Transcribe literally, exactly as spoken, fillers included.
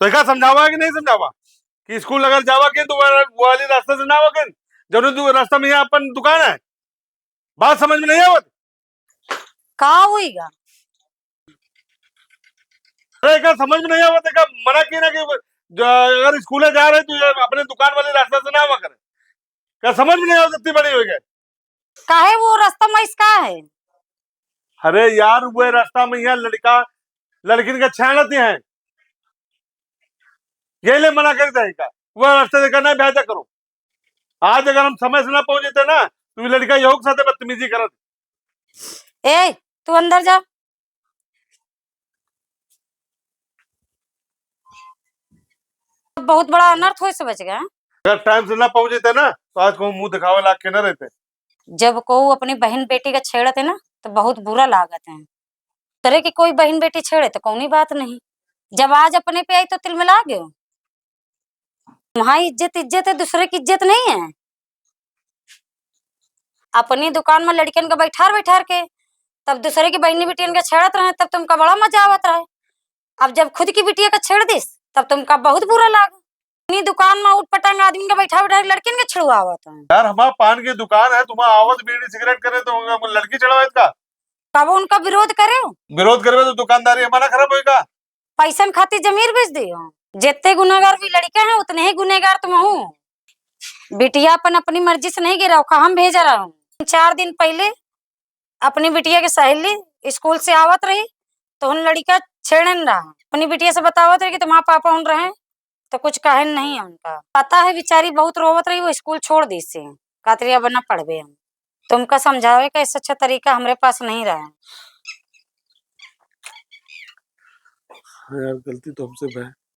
तो एका समझावा है कि नहीं समझावा कि स्कूल अगर जावा के तो वो वाली रास्ता से ना आवा के, जरूर दू रास्ता में यहाँ अपन दुकान है। बात समझ में नहीं आवत? का होइगा? अरे, एका समझ में नहीं आवत, एका मना की ना कि जो अगर स्कूले जा रहे तो ये अपने दुकान वाली रास्ता से ना आवा करे। का समझ में नहीं आवत, इतनी बड़ी हो गई? काहे वो रास्ता में इसका है? अरे यार, वो रास्ता में यहाँ लड़का, लड़किन का छेड़त हैं, यही ले मना कर देगा। वो रास्ता देखा ना, भेजा करो। आज अगर हम समय से ना पहुंचे थे ना, तो ये लड़का यहू के साथ बदतमीजी करत। ए, तू अंदर जा। बहुत बड़ा अनर्थ होए से बच गया। अगर टाइम से ना पहुंचे थे ना, तो आज कहूँ मुंह दिखावे लाग के ना रहते। जब कहू अपनी बहन बेटी का छेड़त है ना, तो बहुत बुरा लागत है। तरे की कोई बहन बेटी छेड़े तो कौनी बात नहीं, जब आज अपने पे आई तो तिलमिला गयो। वहाँ इज्जत इज्जत है, दूसरे की इज्जत नहीं है। अपनी दुकान में लड़कियन के बैठार बैठार के, तब दूसरे की बहनी बिटियन के छेड़त रहे, तब तुमका बड़ा मजा आवत रहे। अब जब खुद की बिटिया का छेड़ दिस, तब तुमका बहुत बुरा लाग। अपनी दुकान में उठ पटांग आदमी के बैठा बैठा लड़कियन के छेड़वावत है। यार, हमार पान की दुकान है, तुम आवत बीड़ी सिगरेट करे तो लड़की छेड़वाइत का? कब उनका विरोध करे? विरोध करबे तो दुकानदारी हमारा खराब होएगा। पैसन खातिर जमीर बेच दियो। जितने गुनाहगार भी लड़के हैं, उतने ही गुनाहगार तुम हो। बिटिया अपन अपनी मर्जी से नहीं गिरा, हम भेजा रहा हूँ। चार दिन पहले अपनी बिटिया के सहेली स्कूल से आवत रही, तो उन लड़का छेड़न रहा। अपनी बिटिया से बतावत रही कि तुम्हारा पापा उन रहे, तो कुछ कहन नहीं है उनका। पता है, बेचारी बहुत रोवत रही, वो स्कूल छोड़ दी से, कहत रही, "अब ना पढ़बे हम।" तुमका समझावे का इससे अच्छा तरीका हमरे पास नहीं रहा। हाँ यार, गलती तो हमसे भय।